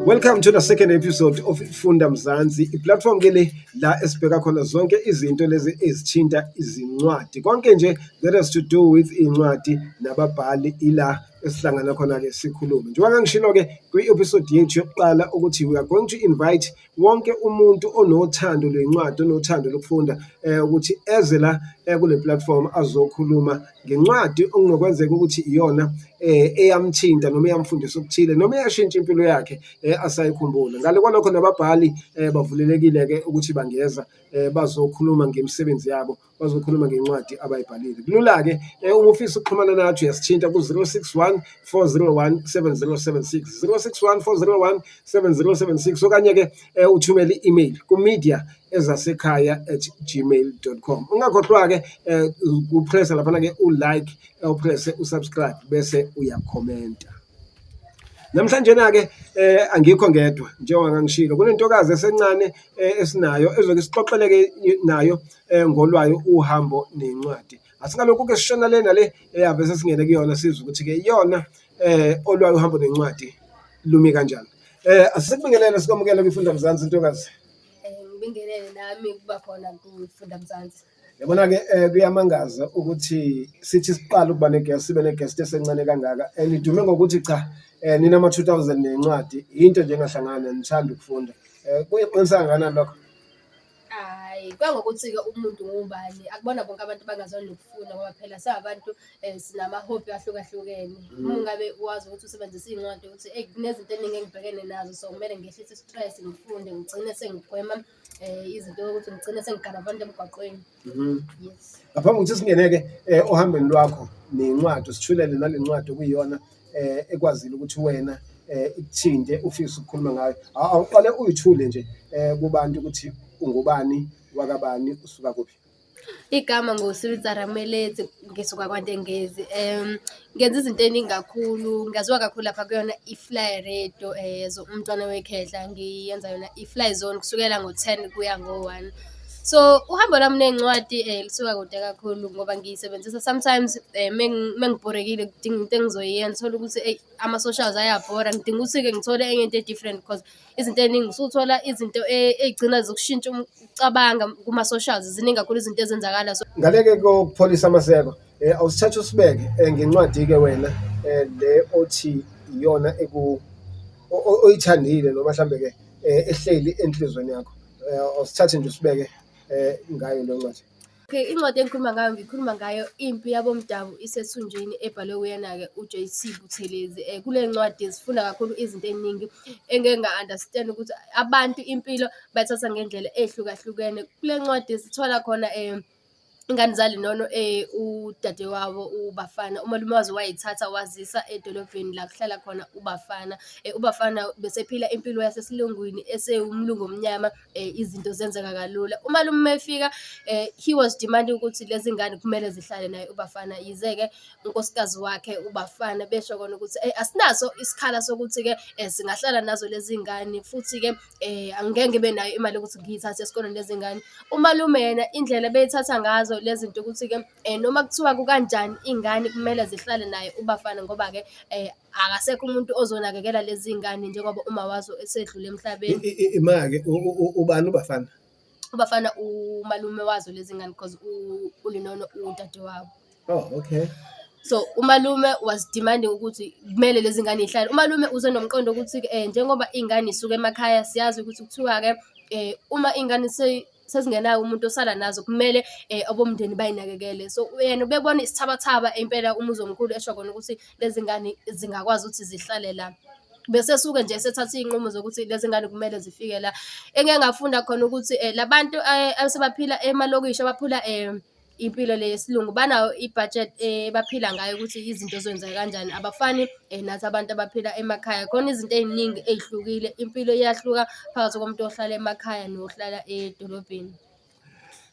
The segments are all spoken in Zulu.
Welcome to the second episode of Funda Mzansi, i-platform ke le la esibheka khona zonke izinto lezi ezithinta izincwadi. Konke nje that has to do with iy'ncwadi nababhali ila esihlangana khona-ke sikhulume. Njengoba ngangishilo-ke kwi-episode yethu yokuqala ukuthi we are going to invite wonke umuntu onothando lwencwadi, onothando lokufunda ukuthi eze la kule platform azokhuluma ngencwadi okunokwenzeka ukuthi iyona eyamthinta noma eyamfundisa okuthile noma eyashintsha impilo yakhe asayikhumbula. Ngale kwalokho nababhali bavulelekile-ke ukuthi bangeza bazokhuluma ngemisebenzi yabo, bazokhuluma ngencwadi abayibhalile. Kulula-ke uma ufisa ukuxhumana nathi uyasithinta ku-061 401 7076, 061 401 7076, okanye-ke uthumele i-email ku-media ezasekhaya@gmail.com. Ungakhohlwa-ke uku-pressa laphana-ke u-like, u-presse u-subscribe bese uyakhomenta. Namhlanje na-ke angikho ngedwa, njengoba ngangishilo kunentokazi esencane esinayo ezoke sixoxele-ke nayo ngolwayo uhambo nencwadi. Asingalokhu-ke sishona le nale eyave sesingene kuyona, sizwe ukuthi-ke yona olwayo uhambo nencwadi lumi kanjani. Asikubingelele, sikwamukele kwiFunda Mzansi, ntokazi. Ngibingelele nami ukuba khona kuFunda Mzansi. Yabona-ke kuyamangaza ukuthi sithi siqala ukuba ne-guest, sibe ne-guest esencane kangaka. Nidume ngokuthi cha ninama-2000 nencwadi, into nje engahlangana nithanda ukufunda. Kuyiqinisa kangakanani lokho? Hhayi, kuya ngokuthi-ke umuntu ngubani, akubona bonke abantu abangazwani nokufunda ngoba phela singabantu sinama-hobby ahlukahlukene. Uma ngabe wazi ukuthi usebenzisa iy'ncwadi ukuthi eyi kunezinto ey'ningi engibhekene nazo, so kumele ngehlise i-stress ngifunde ngigcine sengigwema izinto yokuthi ngigcine sengigana abantu emgwaqweni. Yes. Ngaphambi kokuthi singene-ke ohambweni lwakho nencwadi, usithulele nale ncwadi okuyiyona ekwazile ukuthi wena ikuthinte ufise ukukhuluma ngayo. Awuqale uyithule nje kubantu ukuthi ungubani, wakabani, usuka kuphi? Igama nguSibitsa Rameletse, ngisuka kwaNdengezi. Ngenza izinto ey'ningi kakhulu, ngaziwa kakhulu lapha kuyona i-Fly Radio Umntwana Wekhehla, ngiyenza yona i-Fly Zone kusukela ngo-10 kuya ngo-1. So, uhambo lwami ney'ncwadi lusuka kude kakhulu ngoba ngiyisebenzisa sometimes mengibhorekile kudinga into engizoyenza, uthole ukuthi eyi ama-socials ayabhora, ngidinga ukuthi-ke ngithole enye into e-different because izinto ey'ningi usuthola izinto ey'gcina zikushintsha ukucabanga kuma-socials, ziningi kakhulu izinto ezenzakala so. Ngale-ke kokupholisa amaseko, awusithathe usibeke ngencwadi-ke wena le othi iyona oyithandile noma mhlambe-ke ehleli enhliziyweni yakho. Awusithathe nje usibeke ngayo leyo ncwadi. Okay, incwadi engikhuluma ngayo, ngikhuluma ngayo Impi Yabomdabu Isethunjini, ebhalwe uyena-ke u-J.T Buthelezi. Kule ncwadi sifunda kakhulu izinto ey'ningi engeke nga-understand ukuthi abantu impilo bayithatha ngendlela ey'hlukahlukene. Kule ncwadi sithola khona ingane zalinono udadewabo uBafana, umalume wazo way'thatha wazisa edolobheni la kuhlala khona uBafana. UBafana besephila impilo yasesilungwini esewumlungu omnyama, izinto zenzeka kalula. Umalume uma efika he was demanding ukuthi lezi ngane kumele zihlale naye uBafana, yize-ke unkosikazi wakhe uBafana besho kona ukuthi asinaso isikhala sokuthi-ke singahlala nazo lezi ngane, futhi-ke angeke ngibe nayo imali yokuthi ngiy'thathe esikoleni lezi ngane. Umalume yena indlela ebeyithatha ngazo le zinto ukuthi-ke noma kuthiwa kukanjani iy'ngane kumele zihlale naye uBafana ngoba-ke akasekho umuntu ozonakekela lezi ngane njengoba uma wazo esedlule emhlabeni. Ima-ke, ubani uBafana? UBafana umalume wazo lezi ngane because uLinono udadewabo. Oh, okay. So umalume was demanding ukuthi kumele lezi ngane y'hlale. Umalume uze nomqondo ukuthi njengoba iy'ngane y'suka emakhaya, siyazi ukuthi kuthiwa-ke uma iy'ngane sezingenawo umuntu osala nazo kumele abomndeni bay'nakekele. So yena ubebona isithabathaba impela umuzi omkhulu, esho kona ukuthi lezi ngane zingakwazi ukuthi zihlale la. Bese esuke nje esethatha iy'nqumo zokuthi lezi ngane kumele zifike la. Engike ngafunda khona ukuthi la bantu asebaphila emalokishi abaphila impilo le yesilungu banayo i-budget baphila ngayo ukuthi izinto zenzeka kanjani, abafani nathi abantu abaphila emakhaya. Khona izinto ey'ningi ey'hlukile, impilo iyahluka phakathi komuntu ohlala emakhaya nohlala edolobheni.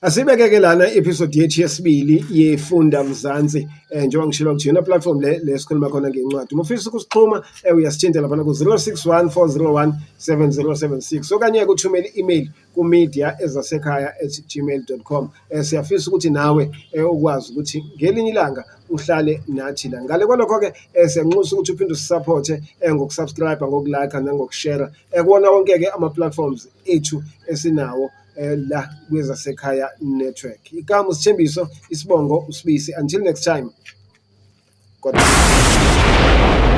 Asibeke-ke lana i-episode yethu yesibili yeFunda Mzansi, njengoba ngishilo ukuthi iyona platform le le sikhuluma khona ngencwadi. Uma ufisa ukusixhuma uyasithinta laphana ku-061 401 7076 okanye-ke uthumele i-email ku-media ezasekhaya@gmail.com. Siyafisa ukuthi nawe ukwazi ukuthi ngelinye ilanga uhlale nathi la. Ngale kwalokho-ke siyanxusa ukuthi uphinde usisaphothe ngokusubscribe, ngokulike nangokushare kuwona wonke-ke ama-platforms ethu esinawo la kwezasekhaya network. Igama uSithembiso, isibongo uSibisi. Until next time. God bless.